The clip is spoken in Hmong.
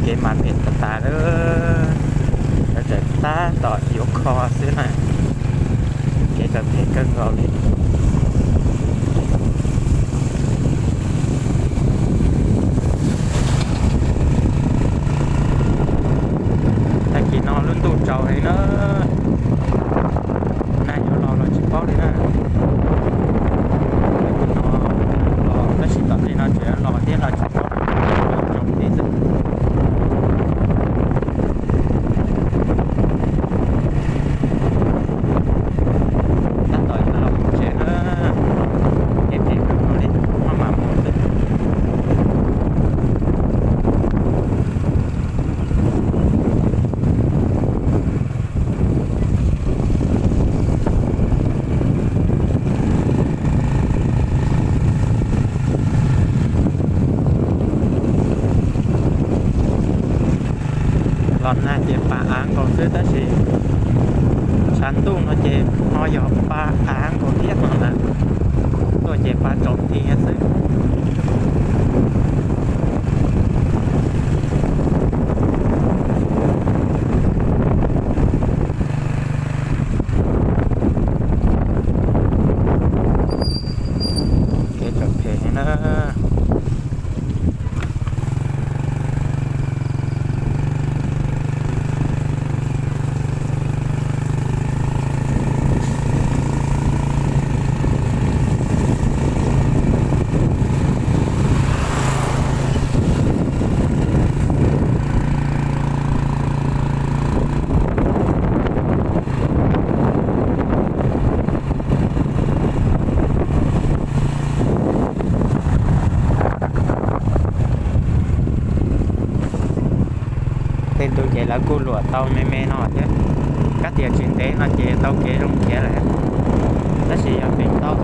Kev mas phem tas tas lawm, lawv tseem tab tom yuav kho xwb na. Kev tseem phem kawg nkaus li. Tag kis no lub ntuj tsaus heev na, nag yuav los los tsis paub li na. Tag kis no los tab sis tom ntej no tseem los thiab los tsis paub, tsaus nti xwb. Tab tom yuav los mus tsev na, kev phem kawg nkaus li, maj mam mus xwb. Los nag ces pa av nkaus xwb tab sis tshav ntuj no ces ho yog pa av nkaus thiab no na. Tuaj ces pa tsaus nti xwb. Kev tseem phem na. Tej ntu ces lawv kuj luam tau me me no thiab, kab tias tsis ntev no ces tau kev zoo nrhiav lawm. Tab sis yog pem tau